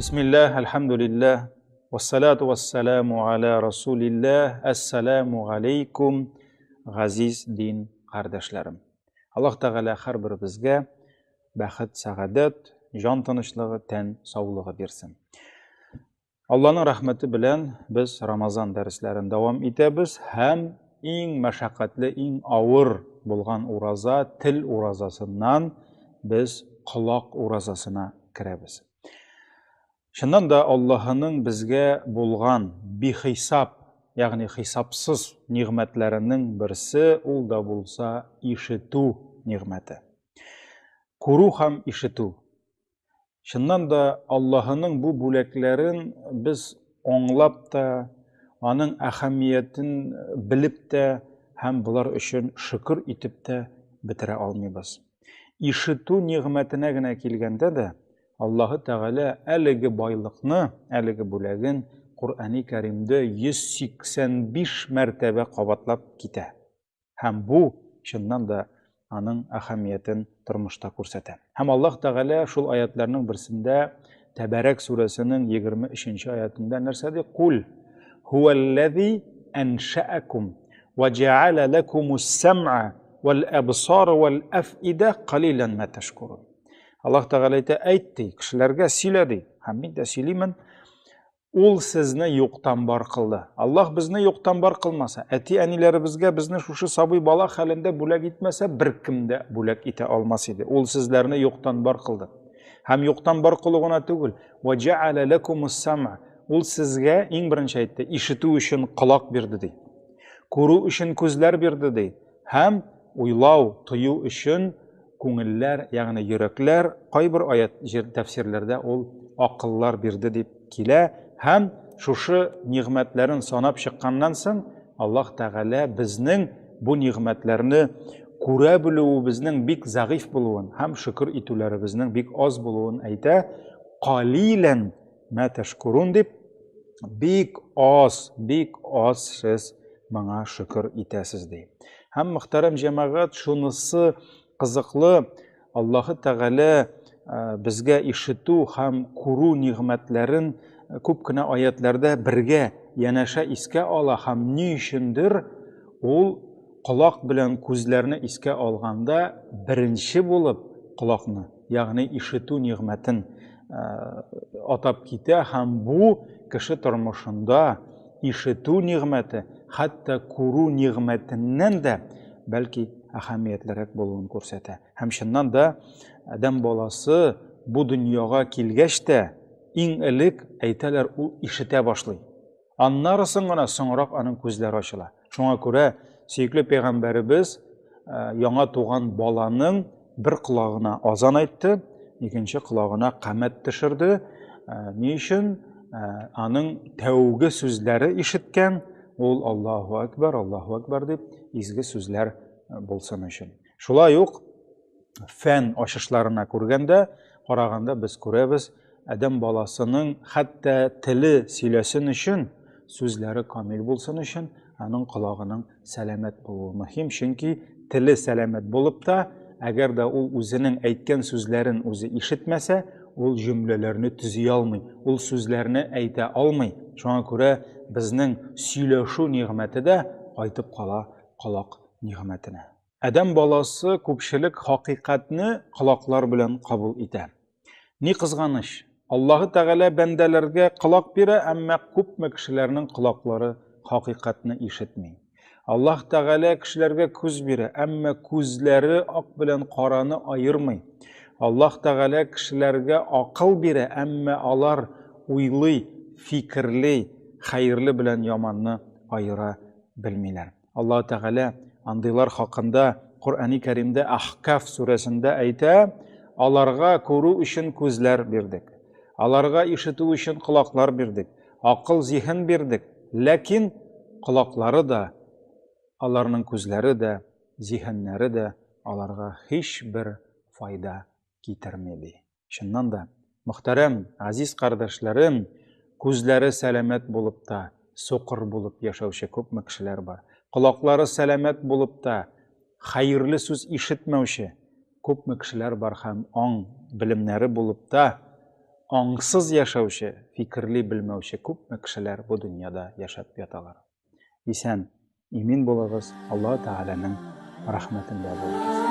Бисмилләһ, әлхәмдүлилләһ, вассалату вассаламу аля расулилләһ, әссәламу алейкум, газиз дин кардәшләрем. Аллаһ Тәгалә һәрберебезгә бәхет, сәгадәт, җан тынычлыгы, тән саулыгы бирсен. Алланың рәхмәте белән без Рамазан дәресләрен дәвам итәбез һәм иң мәшәкатьле, иң авыр булган ураза, тел уразасыннан без колак уразасына керәбез. Чыннан да Аллаһының безгә булган бихисап, ягъни хисапсыз нигъмәтләренең берсе ул да булса ишетү нигъмәте. Күрү һәм ишетү. Чыннан да Аллаһының бу бүләкләрен без аңлап та, аның әһәмиятен белеп тә һәм болар өчен шөкер итеп тә бетерә алмыйбыз. Ишетү нигъмәтенә генә килгәндә дә, Аллаһы Тәгалә әлеге байлыкны, әлеге бүләген Коръәни Кәримдә 185 мәртәбә кабатлап китә. Һәм бу, чыннан да, аның әһәмиятен тормышта күрсәтә. Һәм Аллаһ Тәгалә шул аятларның берсендә Тәбәрәк сүрәсенең 23 нче аятында нәрсә ди? Кул хуәлләзи әншәәкум ва җәалә ләкумус сәм'а вәл әбсара вәл әфидә калилән ма тәшкурун. Аллаһ Тәгалә әйтә, әйт ди, кешеләргә сөйлә ди. Һәм мин дә сөйлимен. Ул сезне юктан бар кылды. Аллаһ безне юктан бар кылмаса, әти-әниләребезгә безне шушы сабый бала хәлендә бүләк итмәсә, беркем дә бүләк итә алмас иде. Ул сезләрне юктан бар кылды. Һәм юктан бар кылу гына түгел, ва җәалә ләкумус сам'a. Ул сезгә иң беренче әйтте, ишетү өчен колак бирде ди. Күрү өчен күзләр бирде ди. Һәм уйлау, тою өчен күңелләр, ягъни йөрәкләр, кайбер аят җир тәфсирләрдә ул акыллар бирде дип килә һәм шушы нигъмәтләрен санап чыкканнан соң Аллаһ Тәгалә безнең бу нигъмәтләрне күрә белүебезнең бик зәгыйфь булуын һәм шөкер итүләребезнең бик аз булуын әйтә. Калилән мә тәшкурун дип бик аз, бик аз сез моңа шөкер итәсез ди. Һәм мөхтәрәм җәмәгать, шунысы кызыклы, Аллаһы Тәгалә безгә ишетү һәм күрү нигъмәтләрен күп кенә аятларда бергә янәшә искә ала һәм ни өчендер ул колак белән күзләрне искә алганда беренче булып колакны, ягъни ишетү нигъмәтен атап китә һәм бу кеше тормышында ишетү нигъмәте хәтта күрү нигъмәтеннән дә бәлки әһәмиятлерәк булуын күрсәтә. Һәм чыннан да адәм баласы бу дөньяга килгәч тә иң элек әйтәләр ул ишетә башлый. Аннары соң гына соңрак аның күзләре ачыла. Шуңа күрә сөекле пәйгамбәребез яңа туган баланың бер колагына азан әйтте, икенче колагына камәт төшерде. Ни өчен? Аның тәүге сүзләре ишеткән, ул Аллаһу акбар, Аллаһу акбар дип изге сүзләр булсын өчен. Шулай ук фән ачышларына күргәндә, караганда без күрәбез, адәм баласының хәтта теле сөйләсен өчен, сүзләре камил булсын өчен, аның колагының сәламәт булуы мөһим, чөнки теле сәламәт булып та, әгәр дә ул үзенең әйткән сүзләрен үзе ишетмәсә, ул җөмләләрне төзи алмый, ул сүзләрне әйтә алмый. Шуңа күрә безнең сөйләшү нигъмәте дә кайтып кала колак нигъмәтенә. Адәм баласы күпчелек хакыйкатьне колаклар белән кабул итә. Ни кызганыч, Аллаһы Тәгалә бәндәләргә колак бирә, әмма күпме кешеләрнең колаклары хакыйкатьне ишетми. Аллаһ Тәгалә кешеләргә күз бирә, әмма күзләре ак белән караны аермый. Аллаһ Тәгалә кешеләргә акыл бирә, әмма алар уйлый, фикерли, хәерле белән яманны аера белмиләр. Аллаһ Тәгалә андыйлар хакында Коръәни Кәримдә Ахкаф сүрәсендә әйтә, аларга күрү өчен күзләр бирдек, аларга ишетү өчен колаклар бирдек, акыл, зиһен бирдек, ләкин колаклары да, аларның күзләре дә, зиһеннәре дә аларга һичбер файда китерми, ди. Чыннан да, мөхтәрәм, газиз кардәшләрем, күзләре сәламәт булып та, сукыр булып яшәүче күпме кешеләр бар. Колаклары сәламәт булып та, хәерле сүз ишетмәүче күпме кешеләр бар һәм аң белемнәре булып та, аңсыз яшәүче, фикерли белмәүче күпме кешеләр бу дөньяда яшәп яталар. Исән, имин булыгыз, Аллаһ Тәгаләнең рәхмәтендә булыгыз.